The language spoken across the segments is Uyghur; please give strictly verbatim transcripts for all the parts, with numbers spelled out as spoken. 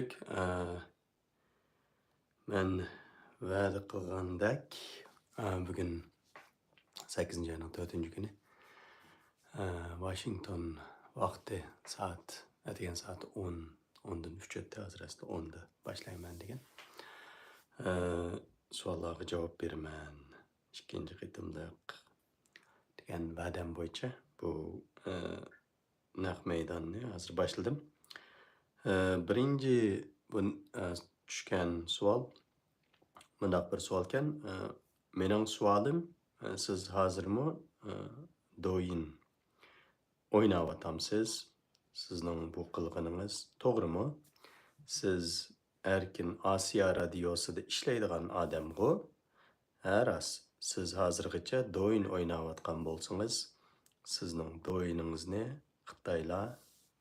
ئە، مەن ۋەدە قىلغاندەك، ئە، بۈگۈن سەككىزىنچى ئاينىڭ تۆتىنچى كۈنى، ئە، ۋاشىنگتون ۋاقتى سائەت، ئەتىگەن سائەت ئون، ئوندىن ئۈچ ئۆتتى، ھازىر ئەسلى ئوندا باشلايمەن دېگەن. ئە، سوئاللارغا جاۋاب بېرىمەن. ئىككىنچى قېتىملىق دېگەن ۋەدەم بويىچە بۇ، ئە، نەق مەيداننى ھازىر باشلىدىم. ئە، بىرىنچى بۇ، ئە، چۈشكەن سوئال مۇنداق بىر سوئالكەن. ئە، مېنىڭ سوئالىم، ئە، سىز ھازىرمۇ، ئە، دويىن ئويناۋاتامسىز؟ سىزنىڭ بۇ قىلغىنىڭىز توغرىمۇ؟ سىز ئەركىن ئاسىيا رادىيوسىدا ئىشلەيدىغان ئادەمغۇ؟ ھە، راست. سىز ھازىرغىچە دويىن ئويناۋاتقان بولسىڭىز، سىزنىڭ دويىنىڭىزنى خىتايلار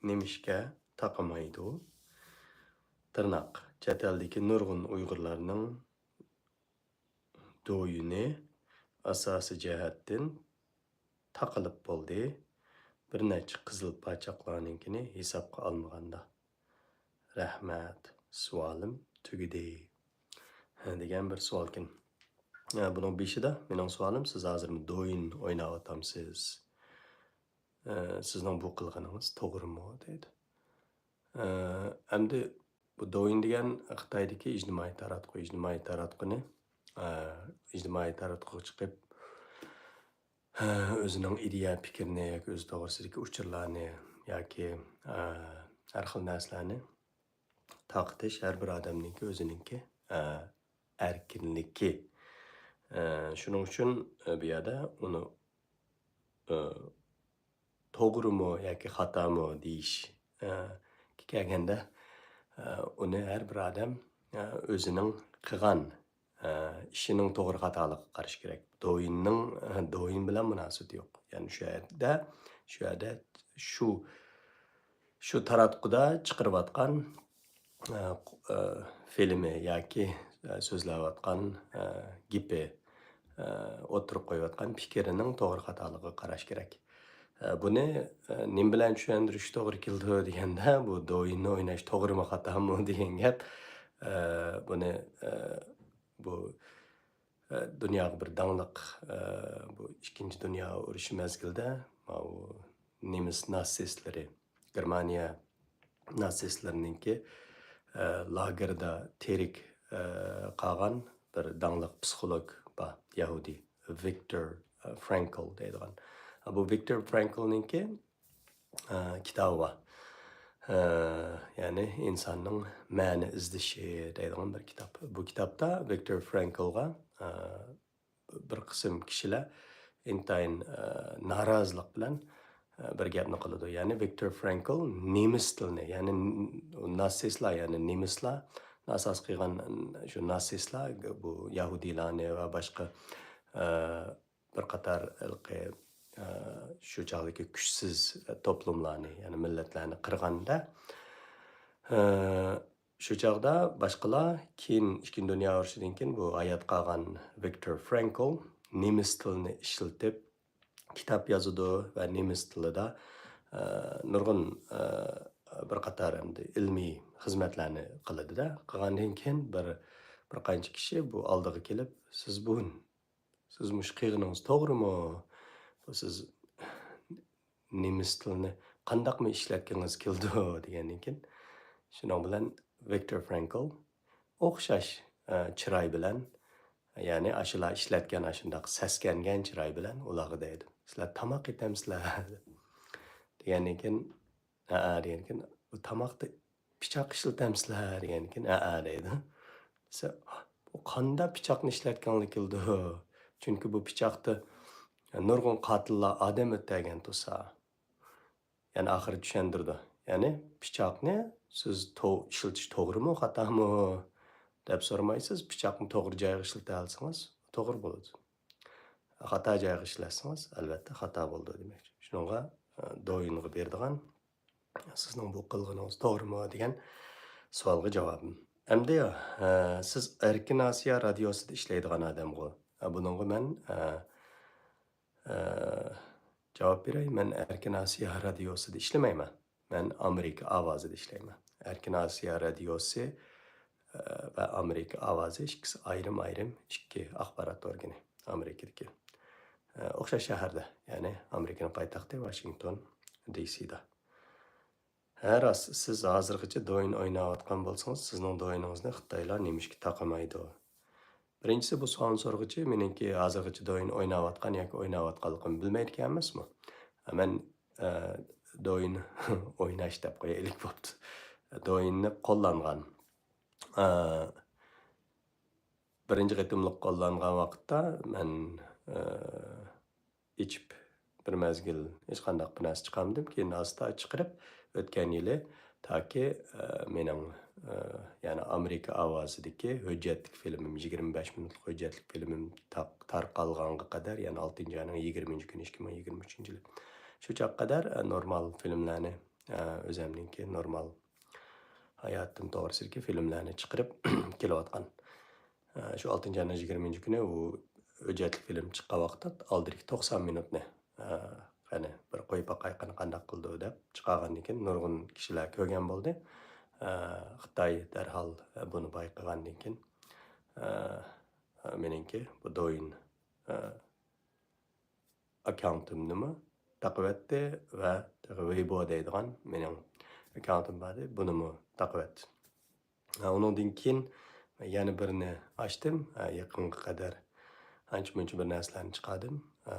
نېمىشقا تاقىمايدۇ؟ تىرناق. چەت ئەلدىكى نۇرغۇن ئۇيغۇرلارنىڭ دويىنى ئاساسىي جەھەتتىن تاقىلىپ بولدى. بىر نەچچە قىزىل پاچاقلارنىڭكىنى ھېسابقا ئالمىغاندا. رەھمەت، سوئالىم تۈگىدى. ھە، دېگەن بىر سوئالكەن. ھە، بۇنىڭ بېشىدا مېنىڭ سوئالىم، سىز ھازىرمۇ دويىن ئويناۋاتامسىز؟ ئە، سىزنىڭ بۇ قىلغىنىڭىز توغرىمۇ؟ دەيدۇ. ئە، ئەمدى بۇ دويىن دېگەن خىتايدىكى ئىجتىمائىي تاراتقۇ، ئىجتىمائىي تاراتقۇنى، ئە، ئىجتىمائىي تاراتقۇغا چىقىپ، ئە، ئۆزىنىڭ ئىدىيە پىكرىنى ياكى ئۆزى توغرىسىدىكى ئۇچۇرلارنى ياكى، ئە، ھەر خىل نەرسىلەرنى تارقىتىش ھەر بىر ئادەمنىڭكى ئۆزىنىڭكى، ئە، ئەركىنلىكى. ئە، شۇنىڭ ئۈچۈن، ئە، بۇ يەردە ئۇنى، ئە، توغرىمۇ ياكى خاتامۇ دېيىش، ئە، كەلگەندە، ئە، ئۇنى ھەر بىر ئادەم، ئە، ئۆزىنىڭ قىلغان، ئە، ئىشىنىڭ توغرا خاتالىقىغا قارىشى كېرەك. دويىننىڭ، ئە، دويىن بىلەن مۇناسىۋىتى يوق. يەنى شۇ يەردە، شۇ يەردە، شۇ، شۇ تاراتقۇدا چىقىرىۋاتقان، ئە، ئە، فىلىمى ياكى، ئە، سۆزلەۋاتقان، ئە، گېپى، ئە، ئوتتۇرىغا قويۇۋاتقان پىكرىنىڭ توغرا خاتالىقىغا قاراش كېرەك. ئە، بۇنى، ئە، نېمە بىلەن چۈشەندۈرۈش توغرا كېلىدۇ دېگەندە، بۇ دويىننى ئويناش توغرىمۇ خاتامۇ دېگەن گەپ. ئە، بۇنى، ئە، بۇ، ئە، دۇنياغا بىر داڭلىق، ئە، بۇ ئىككىنچى دۇنيا ئۇرۇشى مەزگىلىدە ماۋۇ نېمىس ناتسىستلىرى، گېرمانىيە ناتسىستلىرىنىڭكى، ئە، لاگېردا تىرىك، ئە، قالغان بىر داڭلىق پسىخولوگ بار، يەھۇدىي، ۋىكتور، ئە، فرانكل دەيدىغان. بۇ ۋىكتور فرانكلنىڭكى، ئە، كىتابى بار. ئە، يەنى ئىنساننىڭ مەنە ئىزدىشى دەيدىغان بىر كىتاب. بۇ كىتابتا ۋىكتور فرانكلغا، ئە، بىر قىسىم كىشىلەر ئىنتايىن، ئە، نارازىلىق بىلەن، ئە، بىر گەپنى قىلىدۇ. يەنى ۋىكتور فرانكل نېمىس تىلىنى، يەنى ن-، ناتسىستلار، يەنى نېمىسلارنى ئاساس قىلغان شۇ ناتسىستلار بۇ يەھۇدىيلارنى ۋە باشقا، ئە، بىر قاتار ھېلىقى، ئە، شۇ چاغدىكى كۈچسىز توپلۇملارنى، يەنى مىللەتلەرنى قىرغاندا، ئە، شۇ چاغدا باشقىلار كېيىن، ئىككىنچى دۇنيا ئۇرۇشىدىن كېيىن بۇ ھايات قالغان ۋىكتور فرانكل نېمىس تىلىنى ئىشلىتىپ كىتاب يازىدۇ ۋە نېمىس تىلىدا، ئە، نۇرغۇن، ئە، بىر قاتار ئەمدى ئىلمىي خىزمەتلەرنى قىلىدۇ-دە. قىلغاندىن كېيىن بىر، بىر قانچە كىشى بۇ ئالدىغا كېلىپ، سىز بۇ سىز مۇشۇ قىلغىنىڭىز توغرىمۇ؟ بۇ سىز نېمىس تىلىنى قانداقمۇ ئىشلەتكىڭىز كېلىدۇ؟ دېگەندىن كېيىن، شۇنىڭ بىلەن ۋىكتور فرانكل ئوخشاش، ئە، چىراي بىلەن، يەنى ئاشۇلار ئىشلەتكەن ئاشۇنداق سەسكەنگەن چىراي بىلەن ئۇلارغا دەيدۇ، سىلەر تاماق ئېتەمسىلەر؟ دېگەندىن كېيىن، ھەئە دېگەنكىن، بۇ تاماقتا پىچاق ئىشلىتەمسىلەر دېگەنكىن، ھەئە دەيدۇ. دېسە، بۇ قاندا پىچاقنى ئىشلەتكەڭلار كېلىدۇ؟ چۈنكى بۇ پىچاقتا نۇرغۇن قاتىللار ئادەم ئۆلتۈرگەن تۇرسا. يەنى ئاخىرى چۈشەندۈرىدۇ. يەنى پىچاقنى سىز تو-، ئىشلىتىش توغرىمۇ، خاتامۇ دەپ سورىمايسىز. پىچاقنى توغرا جايغا ئىشلىتەلىسىڭىز، توغرا بولىدۇ. خاتا جايغا ئىشلەتسىڭىز، ئەلۋەتتە خاتا بولىدۇ دېمەكچى. شۇنىڭغا، ئە، دويىنغا بېرىدىغان سىزنىڭ بۇ قىلغىنىڭىز توغرىمۇ دېگەن سوئالغا جاۋابىم. ئەمدى، ئە، سىز ئەركىن ئاسىيا رادىيوسىدا ئىشلەيدىغان ئادەمغۇ. ئە، بۇنىڭغا مەن، ئە، ئە، جاۋاب بېرەي، مەن ئەركىن ئاسىيا رادىيوسىدا ئىشلىمەيمەن. مەن ئامېرىكا ئاۋازىدا ئىشلەيمەن. ئەركىن ئاسىيا رادىيوسى، ئە، ۋە ئامېرىكا ئاۋازى ئىككىسى ئايرىم-ئايرىم ئىككى ئاخبارات ئورگىنى ئامېرىكىدىكى. ئە، ئوخشاش شەھەردە، يەنى ئامېرىكىنىڭ پايتەختى ۋاشىنگتون دى سىدا. ھە، راست، سىز ھازىرغىچە دويىن ئويناۋاتقان بولسىڭىز، سىزنىڭ دويىنىڭىزنى خىتايلار نېمىشقا تاقىمايدۇ؟ بىرىنچىسى، بۇ سوئالنى سورىغۇچى مېنىڭكى ھازىرغىچە دويىن ئويناۋاتقان ياكى ئويناۋاتقانلىقىمنى بىلمەيدىكەن ئەمەسمۇ؟ مەن، ئە، دويىن ئويناش دەپ قويايلى بوپتۇ. دويىننى قوللانغان. ئە، بىرىنچى قېتىملىق قوللانغان ۋاقىتتا مەن، ئە، ئېچىپ بىر مەزگىل ھېچقانداق بىر نەرسە چىقارمىدىم. كېيىن ئاستا چىقىرىپ، ئۆتكەن يىلى تاكى، ئە، مېنىڭ، ئە، يەنى ئامېرىكا ئاۋازىدىكى ھۆججەتلىك فىلىمىم، يىگىرمە بەش مىنۇتلۇق ھۆججەتلىك فىلىمىم تاق-، تارقالغانغا قەدەر، يەنى ئالتىنچى ئاينىڭ يىگىرمىنچى كۈنى، ئىككى مىڭ يىگىرمە ئۈچىنچى يىلى. شۇ چاغقا قەدەر، ئە، نورمال فىلىملەرنى، ئە، ئۆزەمنىڭكى نورمال ھاياتىم توغرىسىدىكى فىلىملەرنى چىقىرىپ كېلىۋاتقان. ئە، شۇ ئالتىنچى ئاينىڭ يىگىرمىنچى كۈنى ئۇ ھۆججەتلىك فىلىم چىققان ۋاقىتتا ئالدىدىكى توقسان مىنۇتنى، ئە، قېنى بىر قويۇپ باقاي، قېنى قانداق قىلىدۇ دەپ چىقارغاندىن كېيىن نۇرغۇن كىشىلەر كۆرگەن بولدى. ئە، خىتاي دەرھال بۇنى بايقىغاندىن كېيىن، ئە، مېنىڭكى بۇ دويىن، ئە، ئاككاونتىمنىمۇ تاقىۋەتتى ۋە تېخى ۋېيبو دەيدىغان مېنىڭ ئاككاونتىم بار ئىدى، بۇنىمۇ تاقىۋەتتى. ھە، ئۇنىڭدىن كېيىن يەنە بىرنى ئاچتىم. ھە، يېقىنغا قەدەر ئانچە-مۇنچە بىر نەرسىلەرنى چىقاردىم. ھە،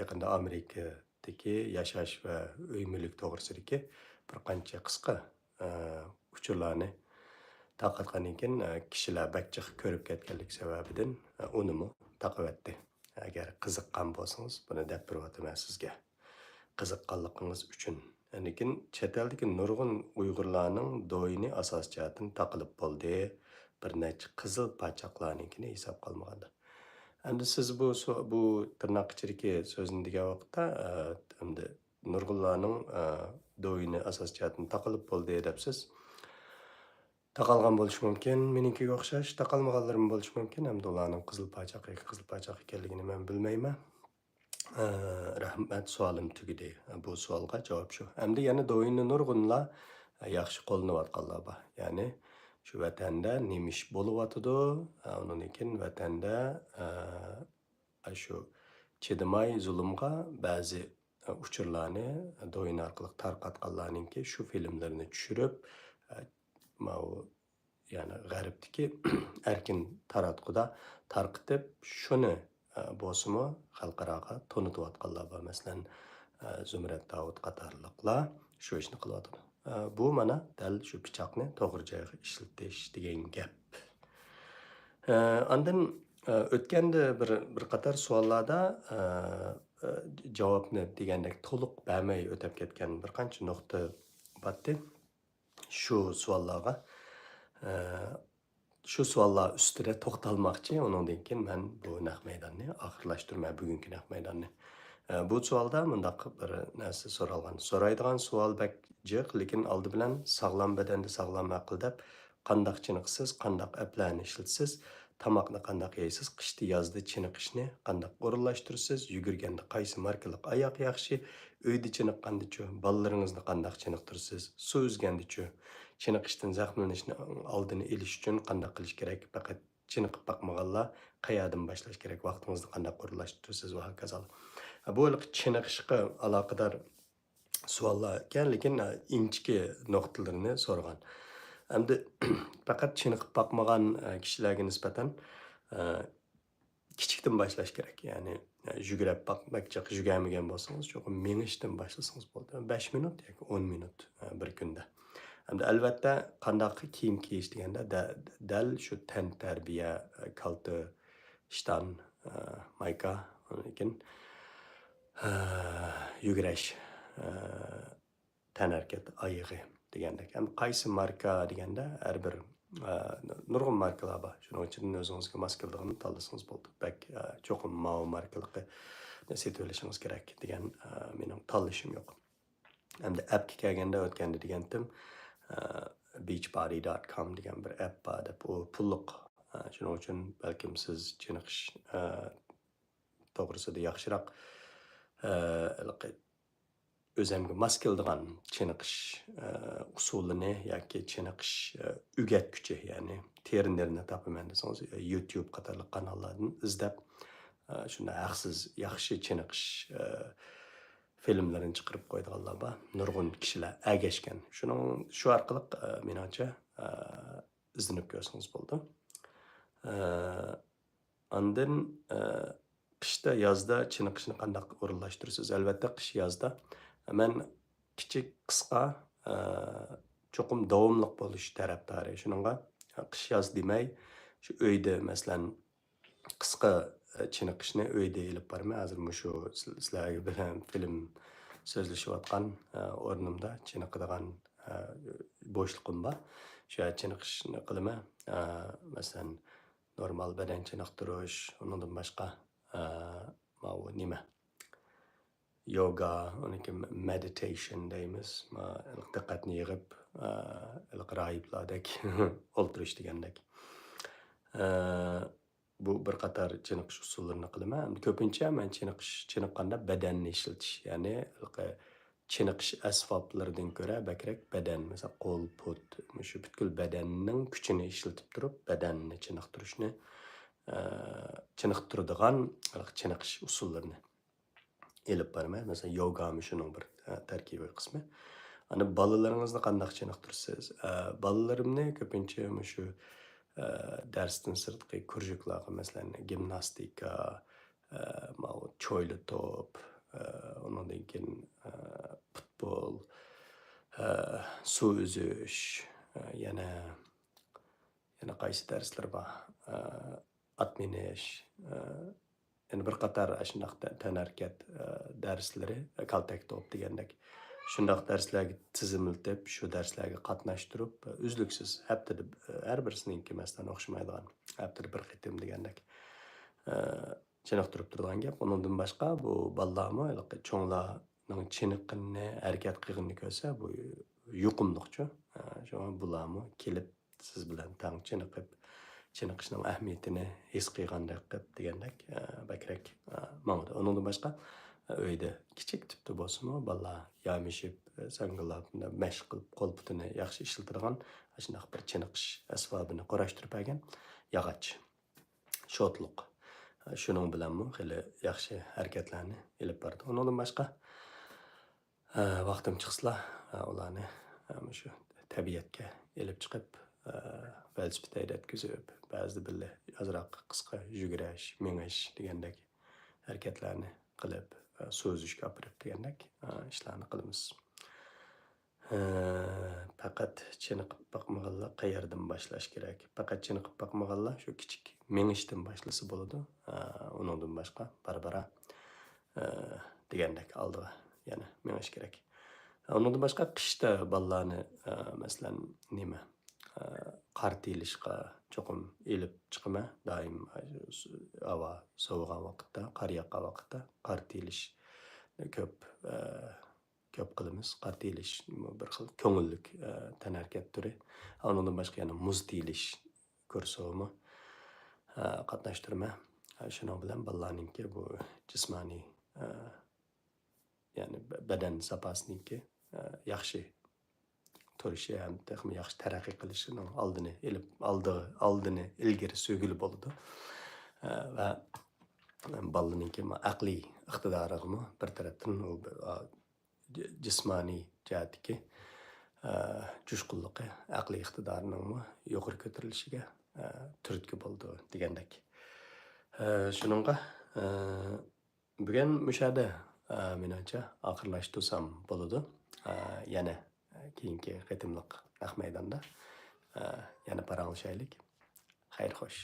يېقىندا ئامېرىكىدىكى ياشاش ۋە ئۆي مۈلۈك توغرىسىدىكى بىر قانچە قىسقا، ھە، ئۇچۇرلارنى تارقاتقاندىن كېيىن، ھە، كىشىلەر بەك جىق كۆرۈپ كەتكەنلىكى سەۋەبىدىن، ھە، ئۇنىمۇ تاقىۋەتتى. ئەگەر قىزىققان بولسىڭىز، بۇنى دەپ بېرىۋاتىمەن سىزگە. قىزىققانلىقىڭىز ئۈچۈن. لېكىن چەت ئەلدىكى نۇرغۇن ئۇيغۇرلارنىڭ دويىنى ئاساسىي جەھەتتىن تاقىلىپ بولدى. بىر نەچچە قىزىل پاچاقلارنىڭكىنى ھېساب قالمىغاندا. ئەمدى سىز بۇ سو-، بۇ تىرناق ئىچىدىكى سۆزنى دېگەن ۋاقىتتا، ئە، ئەمدى نۇرغۇنلارنىڭ، ئە، دويىنى ئاساسىي جەھەتتىن تاقىلىپ بولدى دەپسىز. تاقالغان بولۇشى مۇمكىن، مېنىڭكىگە ئوخشاش، تاقالمىغانلىرىمۇ بولۇشى مۇمكىن. ئەمدى ئۇلارنىڭ قىزىل پاچاق ياكى قىزىل پاچاق ئىكەنلىكىنى مەن بىلمەيمەن. ئە، رەھمەت، سوئالىم تۈگىدى. بۇ سوئالغا جاۋاب شۇ. ئەمدى يەنە دويىننى نۇرغۇنلار ياخشى قوللىنىۋاتقانلار بار. يەنى شۇ ۋەتەندە نېمە ئىش بولۇۋاتىدۇ، ئە، ئۇنىڭدىن كېيىن ۋەتەندە، ئە، ئاشۇ چىدىماي زۇلۇمغا بەزى، ئە، ئۇچۇرلارنى دويىن ئارقىلىق تارقاتقانلارنىڭكى شۇ فىلىملىرىنى چۈشۈرۈپ، ئە، ماۋۇ يەنى غەربتىكى ئەركىن تاراتقۇدا تارقىتىپ، شۇنى، ئە، بولسىمۇ خەلقئاراغا تونۇتۇۋاتقانلار بار. مەسىلەن، ئە، زۇمرەت داۋۇت قاتارلىقلار شۇ ئىشنى قىلىۋاتىدۇ. ئە، بۇ مانا دەل شۇ پىچاقنى توغرا جايغا ئىشلىتىش دېگەن گەپ. ئە، ئاندىن، ئە، ئۆتكەندە بىر، بىر قاتار سوئاللاردا، ئە، ئە، جاۋابنى دېگەندەك تولۇق بەرمەي ئۆتەپ كەتكەن بىر قانچە نۇقتا بارتتى. شۇ سوئاللارغا، ئە، شۇ سوئاللار ئۈستىدە توختالماقچى. ئۇنىڭدىن كېيىن مەن بۇ نەق مەيداننى ئاخىرلاشتۇرىمەن، بۈگۈنكى نەق مەيداننى. ئە، بۇ سوئالدا مۇنداق بىر نەرسە سورالغان. سورايدىغان سوئال بەك جىق، لېكىن ئالدى بىلەن ساغلام بەدەندە ساغلام ئەقىل دەپ، قانداق چېنىقىسىز، قانداق ئەپلەرنى ئىشلىتىسىز، تاماقنى قانداق يەيسىز، قىشتا، يازدا چېنىقىشنى قانداق ئورۇنلاشتۇرىسىز، يۈگۈرگەندە قايسى ماركىلىق ئاياق ياخشى، ئۆيدە چېنىققاندىچۇ، بالىلىرىڭىزنى قانداق چېنىقتۇرىسىز، سۇ ئۈزگەندىچۇ، چېنىقىشتىن زەخىملىنىشنىڭ ئالدىنى ئېلىش ئۈچۈن قانداق قىلىش كېرەك؟ پەقەت چېنىقىپ باقمىغانلار قەيەردىن باشلاش كېرەك؟ ۋاقتىڭىزنى قانداق ئورۇنلاشتۇرىسىز ۋە ھاكازا. بۇ ھېلىقى چېنىقىشقا ئالاقىدار سوئاللار ئىكەن، لېكىن، ئە، ئىنچىكە نۇقتىلىرىنى سورىغان. ئەمدى پەقەت چېنىقىپ باقمىغان، ئە، كىشىلەرگە نىسبەتەن، ئە، كىچىكتىن باشلاش كېرەك. يەنى، ئە، يۈگۈرۈپ باق-، بەك جىق يۈگۈرمىگەن بولسىڭىز، چوقۇم مېڭىشتىن باشلىسىڭىز بولىدۇ. بەش مىنۇت ياكى ئون مىنۇت، ئە، بىر كۈندە. ئەمدى ئەلۋەتتە، قانداق كىيىم كىيىش دېگەندە، دە-، دەل شۇ تەنتەربىيە، ئە، كالتە، ئىشتان، ئە، مايكا، ئاندىن كېيىن، ئە، يۈگۈرۈش، ئە، تەنھەرىكەت ئايىغى دېگەندەك. ئەمدى قايسى ماركا دېگەندە، ھەر بىر، ئە، نۇرغۇن ماركىلار بار. شۇنىڭ ئىچىدىن ئۆزىڭىزگە ماس كېلىدىغىنىنى تاللىسىڭىز بولىدۇ. بەك، ئە، چوقۇم ماۋۇ ماركىلىقنى سېتىۋېلىشىڭىز كېرەك دېگەن، ئە، مېنىڭ تاللىشىم يوق. ئەمدى ئەپكە كەلگەندە، ئۆتكەندە دېگەنتىم، ئە، بىچ بادى دوت كوم دېگەن بىر ئەپ بار دەپ، ئۇ پۇللۇق. ئە، شۇنىڭ ئۈچۈن بەلكىم سىز چېنىقىش، ئە، توغرىسىدا ياخشىراق، ئە، ھېلىقى ئۆزۈمگە ماس كېلىدىغان چېنىقىش، ئە، ئۇسۇلىنى ياكى چېنىقىش، ئە، ئۆگەتكۈچى، يەنى ترېنېرنى تاپىمەن دېسىڭىز، يۇتيۇب قاتارلىق قاناللاردىن ئىزدەپ، ئە، شۇنداق ھەقسىز ياخشى چېنىقىش، ئە، فىلىملىرىنى چىقىرىپ قويىدىغانلار بار. نۇرغۇن كىشىلەر ئەگەشكەن. شۇنىڭ، شۇ ئارقىلىق، ئە، مېنىڭچە، ئە، ئىزدىنىپ كۆرسىڭىز بولىدۇ. ئە، ئاندىن، ئە، قىشتا، يازدا چېنىقىشنى قانداق ئورۇنلاشتۇرىسىز؟ ئەلۋەتتە، قىش، يازدا مەن كىچىك، قىسقا، ئە، چوقۇم داۋاملىق بولۇش تەرەپدارى. شۇنىڭغا قىش، ياز دېمەي، شۇ ئۆيدە، مەسىلەن، قىسقا، ئە، چېنىقىشنى ئۆيدە ئېلىپ بارىمەن. ھازىر مۇشۇ سىل-، سىلەرگە بىلەن فىلىم سۆزلىشىۋاتقان، ئە، ئورنۇمدا چېنىقىدىغان، ئە، بوشلۇقۇم بار. شۇ يەردە چېنىقىشنى قىلىمەن. ئە، مەسىلەن، نورمال بەدەن چېنىقتۇرۇش، ئۇنىڭدىن باشقا، ئە، ماۋۇ نېمە؟ يوگا، ئۇنىڭكى مە-، مېدىتېيشن دەيمىز. ما-، دىققەتنى يىغىپ، ئە، ھېلىقى راھىبلاردەك ئولتۇرۇش دېگەندەك. ئە، بۇ بىر قاتار چېنىقىش ئۇسۇللىرىنى قىلىمەن. ئەمدى كۆپىنچە مەن چېنىقىش، چېنىققاندا بەدەننى ئىشلىتىش، يەنى ھېلىقى چېنىقىش ئەسۋابلىرىدىن كۆرە بەكرەك بەدەن، مەسىلەن، قول، پۇت، مۇشۇ پۈتكۈل بەدەننىڭ كۈچىنى ئىشلىتىپ تۇرۇپ، بەدەننى چېنىقتۇرۇشنى، ئە، چېنىقتۇرىدىغان ھېلىقى چېنىقىش ئۇسۇللىرىنى ئېلىپ بارىمەن. مەسىلەن، يوگامۇ شۇنىڭ بىر، ئە، تەركىبىي قىسمى. ئاندىن بالىلىرىڭىزنى قانداق چېنىقتۇرىسىز؟ ئە، بالىلىرىمنى كۆپىنچە مۇشۇ، ئە، دەرستىن سىرتقى كۇرژۇكلارغا، مەسىلەن، گىمناستىكا، ئە، ماۋۇ چويلا توپ، ئە، ئۇنىڭدىن كېيىن، ئە، پۇتبول، ئە، سۇ ئۈزۈش، ئە، يەنە، يەنە قايسى دەرسلەر بار؟ ئە، ئات مىنىش، ئە، يەنە بىر قاتار ئاشۇنداق تە-، تەنھەرىكەت، ئە، دەرسلىرى، كالتەك توپ دېگەندەك. شۇنداق دەرسلەرگە تىزىملىتىپ، شۇ دەرسلەرگە قاتناشتۇرۇپ، ئۈزلۈكسىز ھەپتىدە، ئە، ھەر بىرسىنىڭكى مەسىلەن ئوخشىمايدىغان، ھەپتىدە بىر قېتىم دېگەندەك، ئە، چېنىقتۇرۇپ تۇرىدىغان گەپ. ئۇنىڭدىن باشقا بۇ بالىلارمۇ ھېلىقى چوڭلارنىڭ چېنىققىنىنى، ھەرىكەت قىلغىنىنى كۆرسە، بۇ يۇقۇملۇقچۇ. ئە، شۇڭا بۇلارمۇ كېلىپ سىز بىلەن تەڭ چېنىقىپ، چېنىقىشنىڭ ئەھمىيىتىنى ھېس قىلغاندەك قىلىپ دېگەندەك، ئە، بەكرەك، ئە، ماڭىدۇ. ئۇنىڭدىن باشقا، ئە، ئۆيدە كىچىك تىپتا بولسىمۇ، بالىلار يامىشىپ، ئە، ساڭگىلاپ، مۇنداق مەشىق قىلىپ، قول پۇتىنى ياخشى ئىشلىتىدىغان ئاشۇنداق بىر چېنىقىش ئەسۋابىنى قۇراشتۇرۇپ بەرگەن ياغاچ. شوتلۇق. شۇنىڭ بىلەنمۇ خېلى ياخشى ھەرىكەتلەرنى ئېلىپ بارىدۇ. ئۇنىڭدىن باشقا، ۋاقتىم چىقسىلا، ئۇلارنى مۇشۇ تەبىئەتكە ئېلىپ چىقىپ، ۋېلىسىپىت ھەيدەتكۈزۈپ، بەزىدە بىللە ئازراق قىسقا يۈگۈرۈش، مېڭىش دېگەندەك ھەرىكەتلەرنى قىلىپ، سۇ ئۈزۈشكە ئاپىرىپ دېگەندەك ئىشلارنى قىلىمىز. ھە، پەقەت چېنىقىپ باقمىغانلار قەيەردىن باشلاش كېرەك؟ پەقەت چېنىقىپ باقمىغانلار شۇ كىچىك مېڭىشتىن باشلىسا بولىدۇ. ھە، ئۇنىڭدىن باشقا بارا-بارا، ھە، دېگەندەك ئالدىغا يەنە مېڭىش كېرەك. ھە، ئۇنىڭدىن باشقا قىشتا بالىلارنى، ھە، مەسىلەن، نېمە، ھە، قار تېيىلىشقا چوقۇم ئېلىپ چىقىمەن. دائىم، ھە، ھاۋا سوۋۇغان ۋاقىتتا، قار ياغقان ۋاقىتتا قار تېيىلىشنى كۆپ، ھە، كۆپ قىلىمىز. قار تېيىلىش بىر خىل كۆڭۈللۈك، ئە، تەنھەرىكەت تۈرى. ئۇنىڭدىن باشقا يەنە مۇز تېيىلىش كۇرسىغىمۇ، ئە، قاتناشتۇرىمەن. ئە، شۇنىڭ بىلەن بالىلارنىڭكى بۇ جىسمانىي، ئە، يەنى بە-، بەدەن ساپاسىنىڭكى، ئە، ياخشى تۇرۇشى ھەم تېخىمۇ ياخشى تەرەققىي قىلىشىنىڭ ئالدىنى ئېلىپ، ئالدىغا، ئالدىنى ئىلگىرى سۈرگىلى بولىدۇ. ئە، ۋە بالىنىڭكى ئەقلىي ئىقتىدارىغىمۇ بىر تەرەپتىن ئۇ، ئا، ج-، جىسمانىي جەھەتتىكى، ئە، جۇشقۇنلۇقى، ئەقلىي ئىقتىدارىنىڭمۇ يۇقىرى كۆتۈرۈلۈشىگە، ئە، تۈرتكە بولىدۇ دېگەندەك. ئە، شۇنىڭغا، ئە، بۈگۈن مۇشۇ يەردە، ئە، مېنىڭچە ئاخىرلاشتۇرسام بولىدۇ. ئە، يەنە، ئە، كېيىنكى قېتىملىق نەق مەيداندا، ئە، يەنە پاراڭلىشايلى. خەير خوش.